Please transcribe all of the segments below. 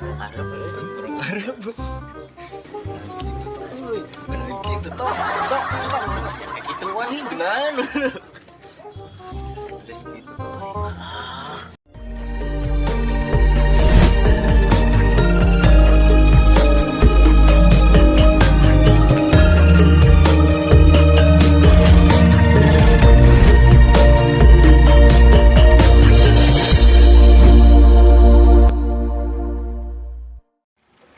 Arab kurang Arab. Gitu tuh, euy. Bener gitu tok, tok, tok. Kasih kayak gitu wan. Bener. Terus gitu tuh.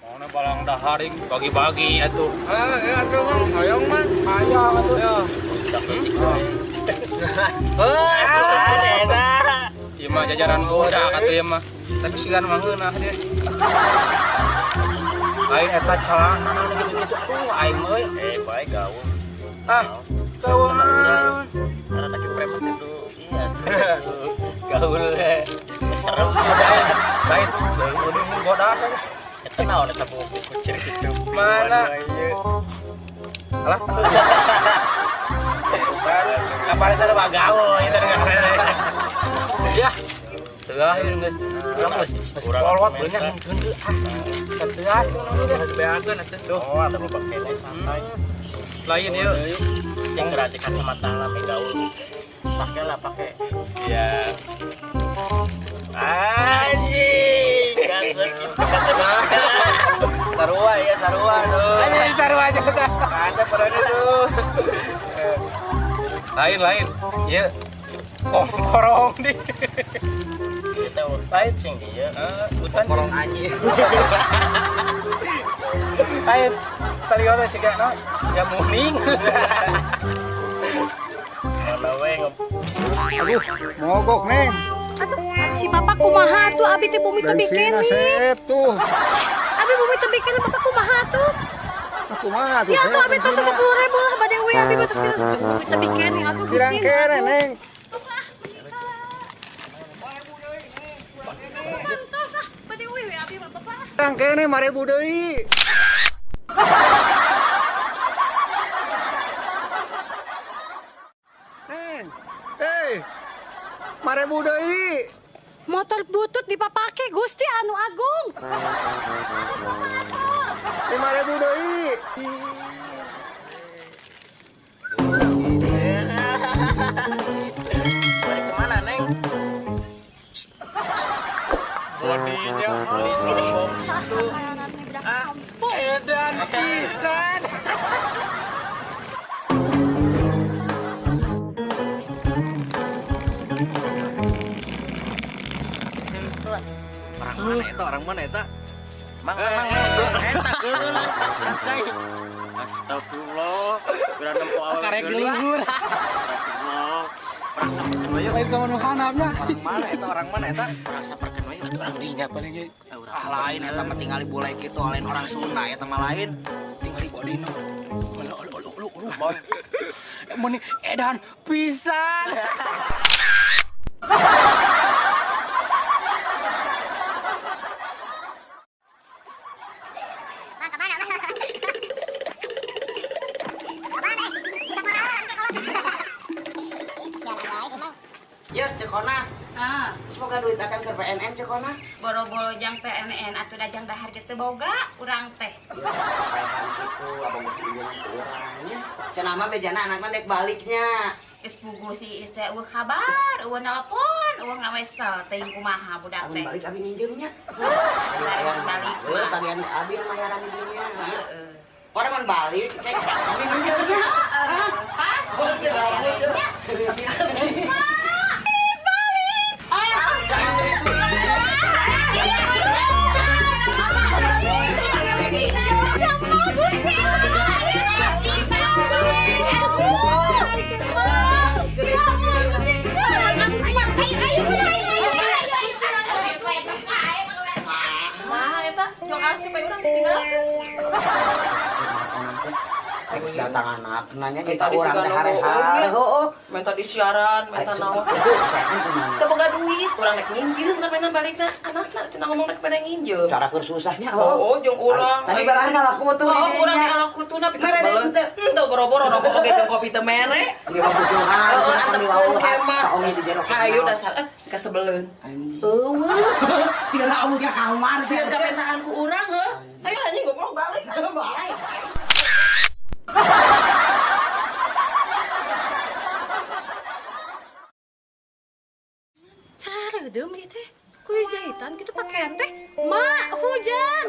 Mana balang daharing bagi-bagi atuh. Ah, ya atuh Mang, hoyong Mang. Hayang atuh. Ya. Oh, eta. Ieu mah jajaran budak atuh ieu mah. Tapi sigan mah ngeunah dia. Lain eta celana gitu-gitu. Aduh aing mah euy. Eh, bae gaul. Ah, cawangan. Karena lagi preman itu. Iya. Gaul. Serem. Lain, udah bodak. Eta naon eta buku kucir gitu. Mana? Alah. Kapan saya mah gaul itu dengan. Ya. Teuah ieu geus. Urang geus geus kolot beunah henteu ah. Teuah itu naon teh beakeun atuh. Tuh. Oh, ada loba kene santai. Lain ieu. Yang ngerti kacamata lah gaul. Pakai lah, pakai. Iya. Anjing, gasek gitu kacamata. Sarua ya, sarua tuh. Anjing sarua aja tah. Kasep padahal tuh. Lain lain. Ieu korong di. Kita lain cing dia. Hutan Korong anjing. Lain. Salio teh siga no, siga muning. Mana we Aduh, mogok Neng. Aduh, si bapak kumaha tuh abi teh bumi teu Bensin keneh. seep tuh. Abi bumi teu keneh bapak kumaha tuh? Aku mah tuh. Ya tuh abi tos 10.000 lah bade we abi tos kitu bumi teu keneh atuh Gusti. Kirang kene Neng. Tos ah, bade we we abi bapak. Kirang kene 5.000 deui. Neng. Hei. 5.000 deui. Motor butut dipapake Gusti anu agung. 5.000 deui. Balik kemana, Neng? Bodinya Ini saha kayarannya budak kampung. edan pisan. Orang mana eta? Orang mana eta? Mang, mang, mang, eta geuleuh. Anjay. Astagfirullah. Kurang nempo awewe Karek geulis. luhur. Astagfirullah. Orang saperkeun we yuk. Lain ka nu hanapna. Orang mana eta? Orang mana eta? Orang saperkeun we yuk. Urang dinya paling ge. Urang Ah, lain eta mah tingali bulai kitu, lain orang Sunda eta mah lain. Tingali bodina. Alah alah alah alah alah. Boy. Meni edan pisan. Ya, cekona. Ah, Semoga duit akan ke PNM cekona. boro-boro jang PNN atuh da jang dahar ge teu boga urang teh. Ya, papaehan kitu, abang mah pinjeman ke urangnya. Cenah mah bejana anak mah dek baliknya. Geus puguh si Is teh eueuh kabar, eueuh nelpon, eueuh ngawesel teuing kumaha budak Amun teh. balik abi nginjeumnya. Balik balik Heuh, mah. bagian abi nu mayaran di dinya. Heeh. Orang mun balik, cek abi nginjeumnya. Heeh, pasti bayarannya. Nah, eta jong asup we urang ditinggal. Datang anak nanya kita urang teh hare-hare heueuh. Minta disiaran, minta naon. Teu boga duit, urang rek nginjeum kan mainan balikna anakna cenah ngomong rek pada nginjeum. Cara keur susahnya oh, jeung urang. Tadi barang ngalaku tuh. Oh, urang ngalaku tuna pikasebeleun. Henteu boro-boro rokok oge jeung kopi teu mere. Ge butuhan. Heeh, antepkeun kemah. Hayu dasar kasebeleun. Eueuh. Tigana amu ka kamar sieun kapentaan ku urang heuh. Ayo anjing goblok balik. Balik. Cara deum ieu teh. Kuy jahitan kitu pakaian teh. Mak, hujan.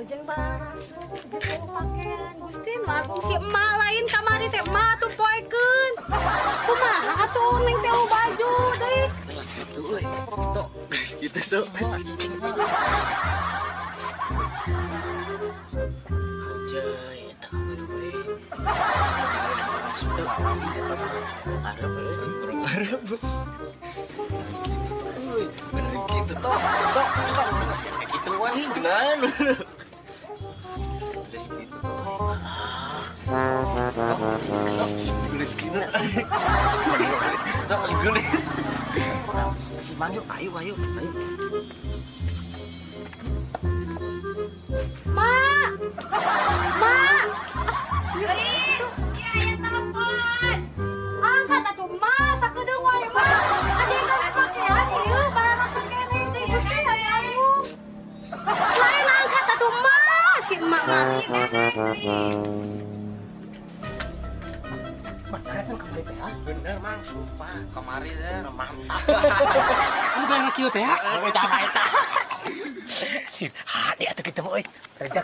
Ujang baraseuh jeung pakaian Gusti nu agung si emak lain kamari teh emak atuh poekeun. Kumaha atuh neng teh baju deui. Gitu euy. Tok gitu sok. Anjay eta awewe. Asup arep euy, arep. Euy, bener gitu tok, tok, tok. Kayak gitu wan, geunaan. Terus gitu tok. Geus gitu. Tok geus. Kasih manggil, ayo, ayo, ayo. Ma, ma, iya, iya telepon. Angkat atuh ma, sakedeung wae ma. Ade gawe pakaian ieu barang kene teh Gusti ayu. Lain angkat atuh ma, si emak mah. Bener kan kamari teh? Bener mang, sumpah kamari teh mantap. Kamu gak ngakieu teh ya? Eta mah eta. Hade atuh kitu euy. Kerja.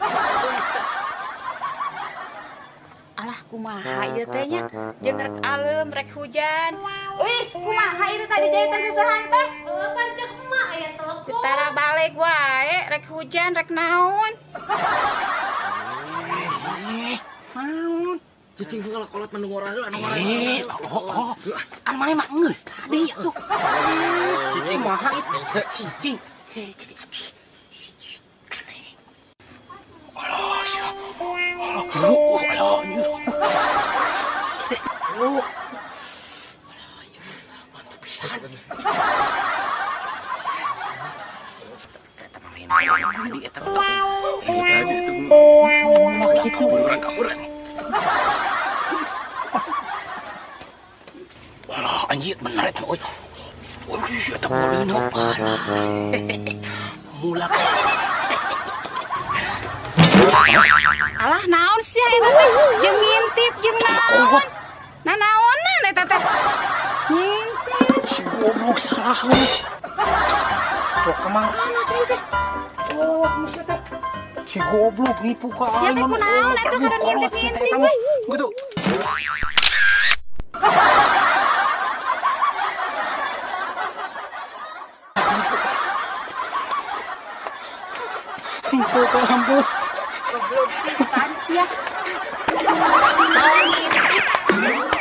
Alah kumaha ieu teh nya? Jeung rek alem, rek hujan. Wih, kumaha ieu tadi jahitan sesehan teh? Heueuh pan ceuk emak aya telepon. Tara balik wae, rek hujan, rek naon. Naon? Cicing heula kolot mendung ora heula anu ngora. Oh, kan maneh mah geus tadi atuh. Cicing maha itu. Cicing. Hei, cicing. Alah, sia. Alah, alah. Alah. Mantap pisan. Eta mah lain tadi eta mah. Tadi itu kitu urang kaburan. Alah, anjir bener eta euy. Euy, eta boleuna parah. Mulak. Alah naon sia eta teh? Jeung ngintip jeung naon? Nah naonan eta teh? Ngintip. Si goblok salah. Tuh kemana atuh teh? Oh, mesti teh. Si goblok nipu ka aing. Sia teh kunaon atuh kada ngintip-ngintip we. Gitu. Tuh ka ampun. Goblok pisan sia. Ngintip.